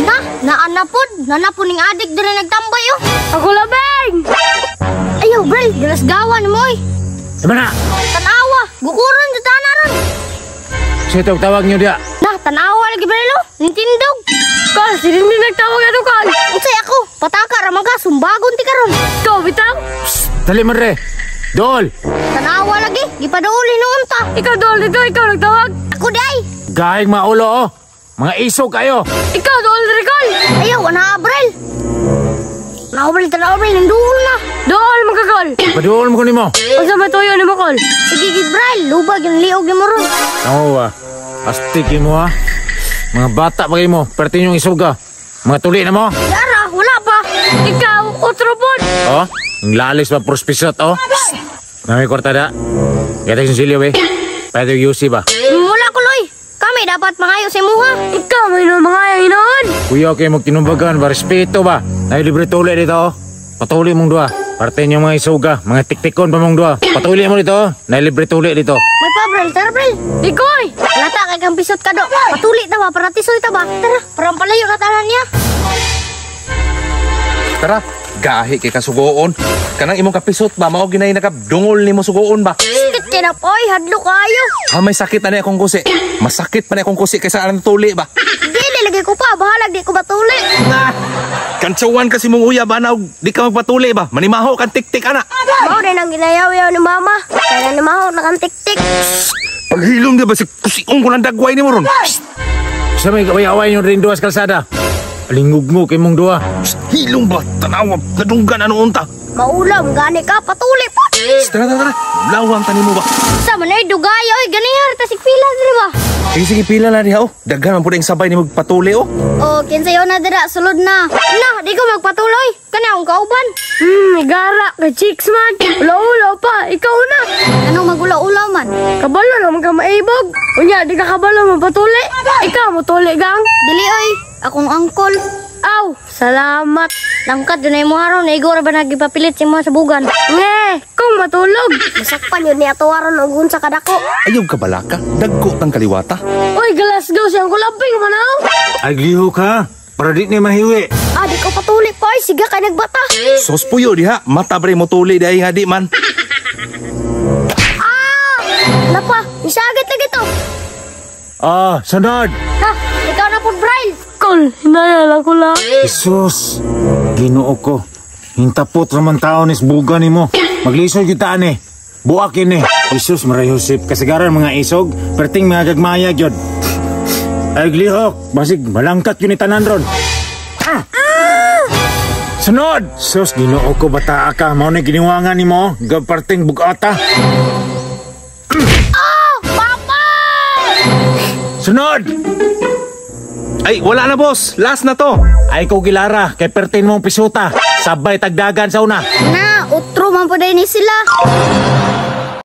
Na, naana pod, nana po ning adik diri nagtambay oh. Ako labing! Ayaw, Brel, galasgawan mo oy. Sama na! Tanawa, gukuron sa tanan ron. Sino tawag niyo diya? Na, tanawa lagi Brel oh, nintindog. Kol, si Rindy nagtawag ato, Kol. Unsay ako, pataka ra man ka, sumbagon ti karon. Ikaw, bitaw. Dali man re! Dol! Tanawa lagi, gipaduoli noon ta. Ikaw, Dol, dito, ikaw nagtawag. Ako di ay. Gahing mga ulo oh! Mga isog kayo! Ikaw, Dol, diri, Kol. Ayaw, ana Brel. Tanawa Brel, tanawa Brel, nanduol na. Dol, mga Kol. Paduol mo ko nimo! Unsa may tuyo nimo, Kol? Sige gid Brel, lubag yung liog ni mo ron. Oo ah. Astig mo ha. Mga bata pa kayo mo. Pertin yung isuga. Mga tuli na mo. Yara, wala pa. Ikaw, otro pod. Oh, ang lalis pa prospisot oh. Nami kwarta da. Gata yung silyo eh. Pwede yung UC ba? Wala ko loy. Kami dapat mangayo sa imuha. Ikaw, may noon mga hinoon. Kuya kayo magtinumbagan ba? Respeto ba? Nay libre tuli dito oh. Patuli mong dua. Parte yung mga isuga. Mga tiktikon pa mong dua. Patuli mo dito oh. Nay libre tuli dito. May pa Brel, tara Brel. Ikoy! Lata kay kang pisot ka do. Patuli ta ba para tisoy ta ba? Tara, parang palayo na tanan niya. Tara, gahi kay kasugoon. Kanang imong kapisot ba mao ginay nakadungol nimo sugoon ba? Sakit kay na poy, hadlo kayo. Ha may sakit na ni akong kusi. Masakit pa ni akong kusi kaysa anang tuli ba? Dili lagi ko pa, bahalag di ko batuli. Na. Kantsawan kasi mong uya ba na og di ka magpatuli ba? Manimaho kang tiktik ana. Mao din ang ginayaw-yaw ni mama. Kaya ni maho na kang tiktik. Paghilom di ba si kusiong ko ng dagway nimo ron? Sa may away-away yung rin dua sa kalsada. Alingugmo kay mong dua. Hilom ba? Tanawa, nadunggan ano unta. Maulam gani ka patuli pa. Tara, tara, tara. Lawang tani mo ba? Sa man ay dugay oy ganiha ta sig pila diri ba. Sige, sige, pila na diha oh. Daghan man pud ang sabay ni magpatuli oh. Oh, kinsa na dira sulod na. Na, di ko magpatuloy. Kani akong kauban. Gara, kay chicks man. Ulaw-ulaw pa, ikaw na. Anong magulaw-ulaw man? Kabalo naman ka maibog. Unya, di ka kabalo mapatuli. Ikaw, mutuli gang. Dili oy, akong angkol. Aw, salamat. Langkat yun ay mo haron, naigo ra ba nagipapilit si mga sabugan? Nge, kung matulog. Masakpan yun ni ato aron og unsa kadako. Ayaw ka balaka, dagko tang kaliwata. Uy, Glasgow siyang kulabing manaw. Ay glihok ha. Para di ni mahiwi. Ah, di ko patuli pa oy, siga kay nagbata. Sos puyo diha, mata bre mo tuli diay nga di man. Ah! Napa, isagit lagi to. Ah, sunod. Ha, ikaw na po, Braille. Kol, hinaya lang ko lang. Jesus, Ginoo ko. Hintapot raman tao ni buga nimo. Maglisod kita ani. Buak ini. Jesus, Maria Josep, kasagaran mga isog, perting mga gagmaya gyud. Ay glihok, basig malangkat yun ni tanan ron. Ah! Sunod! Sus, Ginoo ko bata ka. Mao ni giniwangan nimo, gaparting bugata. Ah, papa! Sunod! Ay, wala na boss. Last na to. Ay ko gilara, kay pertin mong pisuta. Sabay tagdagan sa una. Na, utro man po ni sila.